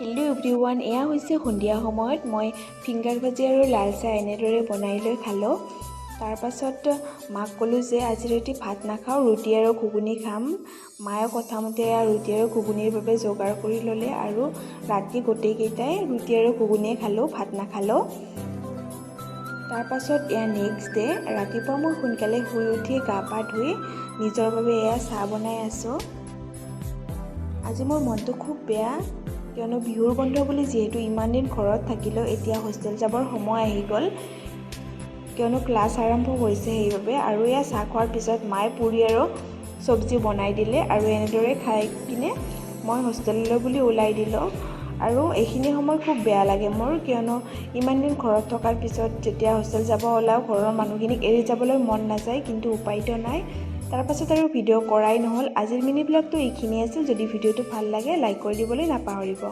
Hello' everyone, এয়া হৈছে সন্ধিয়া সময়ত মই ফিংগাৰ ভাজি আৰু লাল চাহ এনেদৰে বনাই লৈ খালোঁ। তাৰপাছত মাক ক'লোঁ যে আজি ৰাতি ভাত নাখাওঁ, ৰুটি আৰু ঘুগুনি খাম। মায়ে কথামতে এয়া ৰুটি আৰু ঘুগুনিৰ বাবে যোগাৰ কৰি ল'লে আৰু ৰাতি গোটেইকেইটাই ৰুটি আৰু ঘুগুনিয়ে খালোঁ, ভাত নাখালোঁ। তাৰপাছত এয়া নেক্সট ডে, ৰাতিপুৱা মই সোনকালে শুই উঠি গা পা ধুই নিজৰ বাবে এয়া চাহ বনাই আছোঁ। আজি মোৰ মনটো খুব বেয়া, কিয়নো বিহুৰ বন্ধ বুলি যিহেতু ইমান দিন ঘৰত থাকিলেও এতিয়া হোষ্টেল যাবৰ সময় আহি গ'ল, কিয়নো ক্লাছ আৰম্ভ হৈছে সেইবাবে। আৰু এয়া চাহ খোৱাৰ পিছত মায়ে পুৰি আৰু চব্জি বনাই দিলে আৰু এনেদৰে খাই কিনে মই হোষ্টেললৈ বুলি ওলাই দিলোঁ। আৰু এইখিনি সময় খুব বেয়া লাগে মোৰ, কিয়নো ইমান দিন ঘৰত থকাৰ পিছত যেতিয়া হোষ্টেল যাব ওলাওঁ, ঘৰৰ মানুহখিনিক এৰি যাবলৈ মন নাযায়, কিন্তু উপায়তো নাই। তাৰপাছত আৰু ভিডিঅ' কৰাই নহ'ল। আজিৰ মিনি ব্লগটো এইখিনিয়ে আছিল। যদি ভিডিঅ'টো ভাল লাগে, লাইক কৰি দিবলৈ নাপাহৰিব।